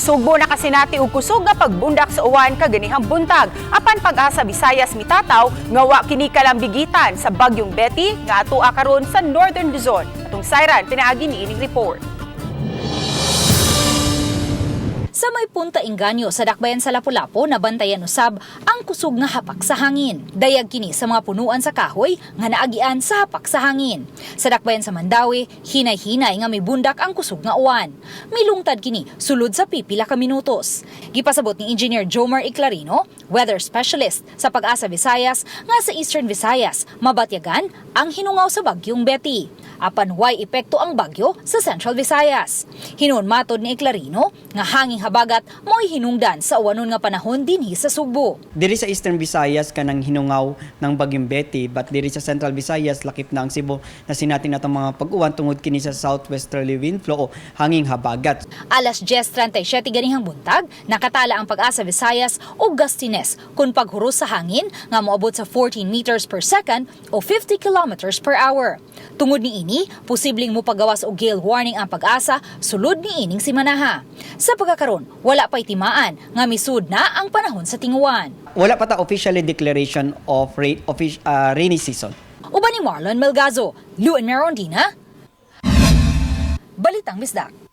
Sugbo nakasinati og kusog nga pagbundak sa uwan kaganihang buntag. Apan Pag-asa Visayas mitataw nga wa kini kalambigitan sa bagyong Betty nga atua karon sa Northern Luzon. Atong sayran pinaagi niining report. Sa may Punta Inganyo sa dakbayan sa Lapu-Lapu, nabantayan usab ang kusog nga hapak sa hangin. Dayag kini sa mga punuan sa kahoy nga naagian sa hapak sa hangin. Sa dakbayan sa Mandaue, hinay-hinay nga mibundak ang kusog nga uwan. Milungtad kini sulod sa pipila ka minutos. Gipasabot ni Engineer Jomar Eclarino, weather specialist sa Pag-asa Visayas, nga sa Eastern Visayas mabatyagan ang hinungaw sa bagyong Betty. Apan way epekto ang bagyo sa Central Visayas. Hinuon matod ni Eclarino nga hanging habagat mo'y hinungdan sa uwanon nga panahon dinhi sa Sugbo. Diri sa Eastern Visayas kanang hinungaw ng bagyong Betty, but diri sa Central Visayas, lakip na ang Cebu, nasinati na itong mga pag-uwan tungod kini sa southwesterly wind flow o hanging habagat. Alas 10:37 ganihang buntag, nakatala ang Pag-asa Visayas og gustiness kung paghuros sa hangin nga moabot sa 14 meters per second o 50 kilometers per hour. Tungod niini, posibleng mopagawas og gale warning ang Pag-asa sulod niining simanaha. Sa pagkakaron, wala pa'y timaan nga misud na ang panahon sa tinguwan. Wala pa ta officially declaration of rainy season. Uban ni Marlon Melgazo, Luen Merondina, Balitang Bisdak.